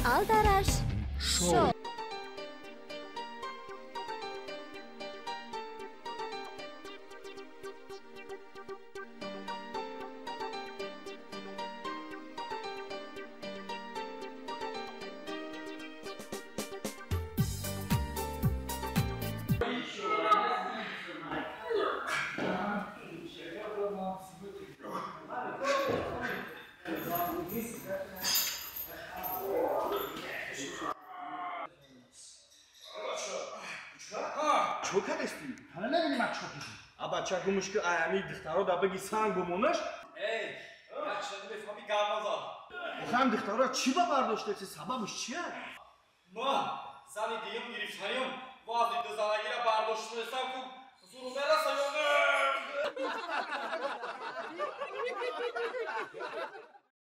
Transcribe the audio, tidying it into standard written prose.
Алдараш Шоу. Чо кардести? Ҳана набини ман чо кардем. А бача гумш ки аями духтаро да баги санг бумонаш? Эй, як шади мефаҳми гап назан. Охам духтаро чӣ ба бардоштеси? Сабабаш чия? Ма зани дуюм гирифтаниём вазни дузанагиро бардоштунестам ку зуру мераса ё не?